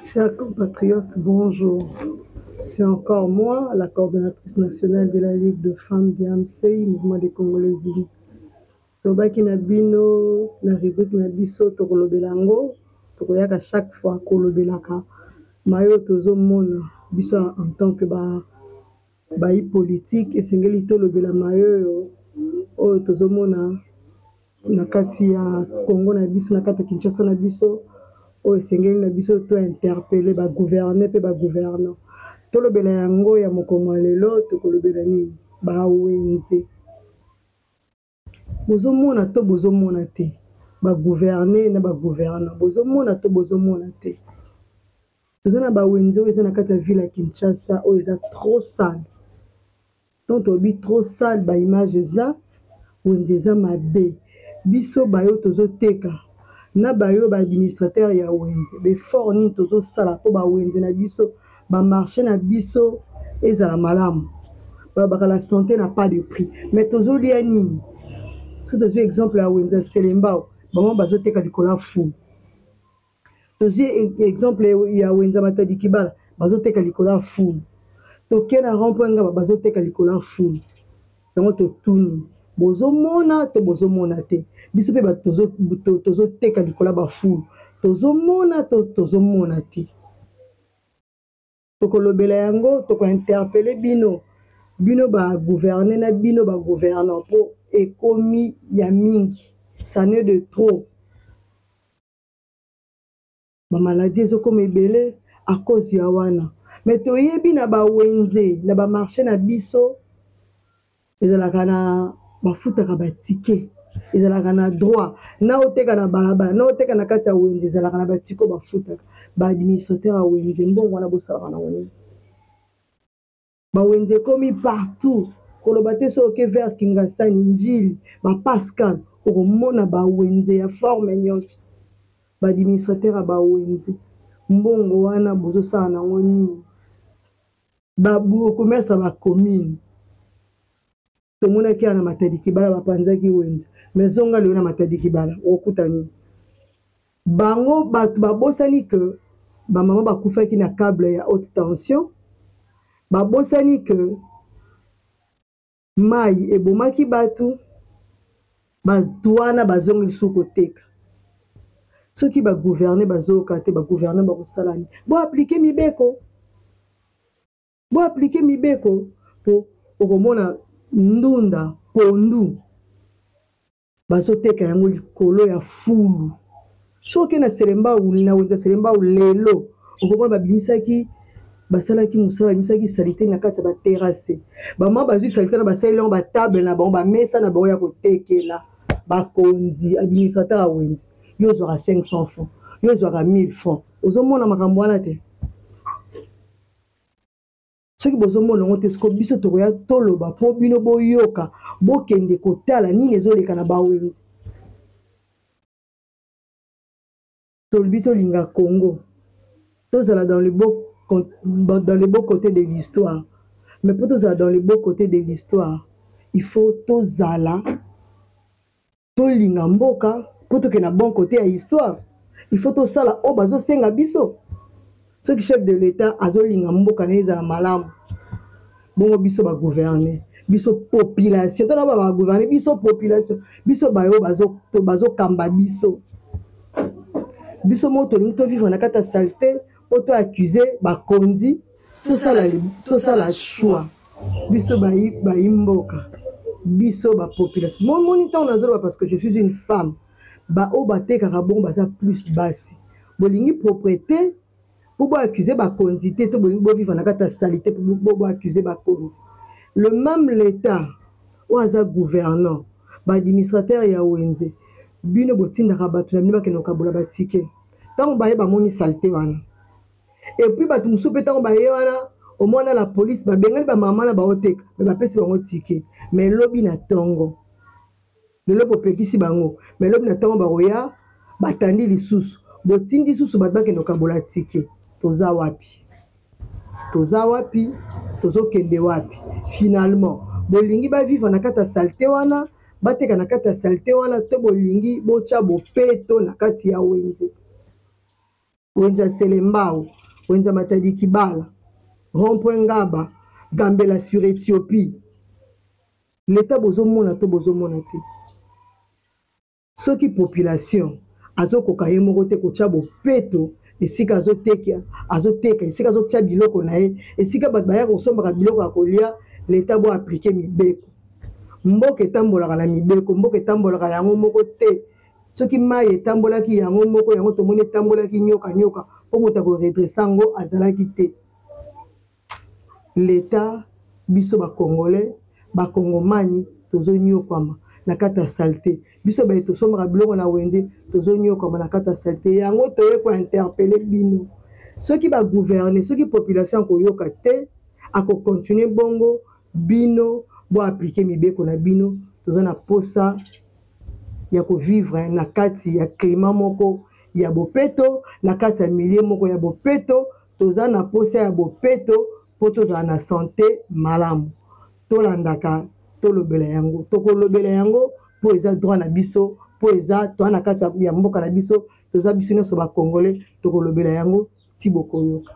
Chers compatriotes, bonjour. C'est encore moi, la coordonnatrice nationale de la Ligue de femmes du MCI, Mouvement des Congolais Unis. Tobaki na bino na rubrique na biso tokolobela yango, tokoyaka chaque fois kolobelaka maye tozomona biso en tant que ba bayi politique esengeli tolobela maye oyo oyo tozomona na kati ya Congo na biso, na kati ya Kinshasa na biso, oyo esengeli na biso to interpeller ba gouverne mpe ba gouvernant. Tolobela yango ya mokolo ya lelo, tokolobela nini? Ba wenze. Bozomona to bozomona te? Ba gouverne na ba gouvernant, bozomona to bozomona te? Toza na ba wenze oyo eza na kati ya ville ya Kinshasa oyo eza trop sale. Donc tolobi trop sale, ba image eza wenze eza mabe. Biso bayo tozoteka na bayo ba administrateur ya wenze, ba effort nini tozosala mpo ba wenze na biso, ba marché na biso ezala malamu. Balobaka la santé n'a pas de prix, mais tozolia nini? Soki tozwi exemple ya wenze ya Selembao, bango bazoteka likolo ya fulu. Tozwi exemple ya wenze ya Matadi Kibala, bazoteka likolo ya fulu. Toke na rond point Ngaba, bazoteka likolo ya fulu. Yango totuni, bozomona to bozomona te? Biso mpe bato tozoteka likolo ya bafulu, tozomona to tozomona te? Tokolobela yango, tokointerpele bino, bino ba gouverne na bino ba gouvernant, mpo ekomi ya mingi, ça n'est de trop. Ba maladie ezokoma ebele à cause ya wana. Mais toyebi na ba wenze, na ba marché na biso ezalaka na bafutaka ba ticket, ezalaka na droit na oteka na balabala, na oteka na kati ya wenze, ezalaka na ba ticket bafutaka. Ba administrateur ya wenze, mbongo wana bosalaka na nini? Ba wenze ekomi partout, koloba te soki oke vers Kingasani, Ndjili, ba Pascal, okomona ba wenze ya forme nyonso. Ba administrateur ya ba wenze, mbongo wana bozosala nango nini? Ba bourgmestre ya ba commune, tomonaki awa na Matadi Kibala bapanzaki wenze, mais zonga lelo na Matadi Kibala okokuta nini? Bango bato babosani que ba mama bakufaki na cable ya haute tension, babosani que mayi ebomaki bato, bato wana bazongi lisusu koteka. Soki ba gouverne bazoyoka te, ba gouverne bakosala nini? Bo appliquer mibeko, bo appliquer mibeko, po okomona ndunda pondu bazoteka yango likolo ya fulu. Soki oke na Selembao, na wenze ya Selembao lelo, okomona babimisaki, basalaki mosala, babimisaki salite na kati ya ba terrasse. Ba mama bazwi salite na basaleli yango ba table na bango, ba mesa na bango ya kotekela. Bakonzi, administrateur ya wenze, yo ozwaka 500 francs, yo ozwaka 1000 francs, ozomona makambo wana te? Soki bozomona yango te, siko biso tokoya toloba mpo bino boyoka, bokende kotala nini ezoleka na bawenze. Tolobi tolinga Congo, tozala dans le beau côté de l'histoire. Mais mpo tozala dans le beau côté de l'histoire, il faut tozala tolinga mboka mpo tokende na bon côté ya histoire. Il faut tosala oyo bazosenga biso. Soki chef de l'État azolinga mboka na ye ezala malamu, bongo biso ba gouverner, biso population, tona ba gouverner, biso population, biso bayo bazokamba biso, biso moko tolingi tovivre na kati ya saleté mpo to accuser bakonzi. Tosala choix, biso bayi mboka, biso ba population. Momoni ntango nazoloba parce que je suis une femme, ba oyo batekaka bongo baza plus basi. Bolingi propreté mpo bo accuser bakonzi te, to bolingi bovivre na kati ya saleté mpo bo accuser bakonzi? Le même l'État oyo aza gouvernant, ba administrateur ya wenze, bino botindaka bato na bino bakende kokabola ba ticket. Ntango baye bamoni saleté wana, et puis bato mosusu mpe ntango baye wana, omona la police babengani ba mama na baoteka, me bapesi bango ticket. Mais lobi na ntongo, lelo bopekisi bango, mais lobi na ntongo bakoya batandi lisusu, botindi lisusu bato bakende kokabola ticket. Toza wapi? Toza wapi? Tozokende wapi? Finalement bolingi bavivre na kati ya saleté wana, bateka na kati ya saleté wana, to bolingi botya bopeto na kati ya wenze? Wenze ya Selembao, wenze ya Matadi Kibala, rond-point Ngaba, Gambela sur Ethiopie. L'Etat bozomona to bozomona te? Soki population azokoka ye moko te kotya bopeto esika azoteka, azoteka esika azotya biloko na ye, esika bato baya kosombaka biloko ya kolia, l'Etat bo appliquer mibeko. Mboka etambolaka na mibeko, mboka etambolaka yango moko te. Soki mayi etambolaki yango moko, yango tomoni etambolaki nyoka nyoka, mpo moto ako redresser yango azalaki te. L'etat, biso ba congolais, ba congomani tozonyokwama na kati ya salete. Biso baye tosombaka biloko na wenze tozonyokwama na kati ya salete. Yango toye ko interpeller bino. Soki ba gouverner, soki population akoyoka te, ako continuer bongo, bino bo appliquer mibeko na bino. Toza na posa ya ko vivre na kati ya climat moko ya bopeto, na kati ya milieu moko ya bopeto. Toza na posa ya bopeto po tozala na sante malamu. Tolandaka, tolobela yango, tokolobela yango po eza droit na biso, po eza toza na kati ya mboka na biso, toza biso nyonso ba congolais, tokolobela yango ti bokoyoka.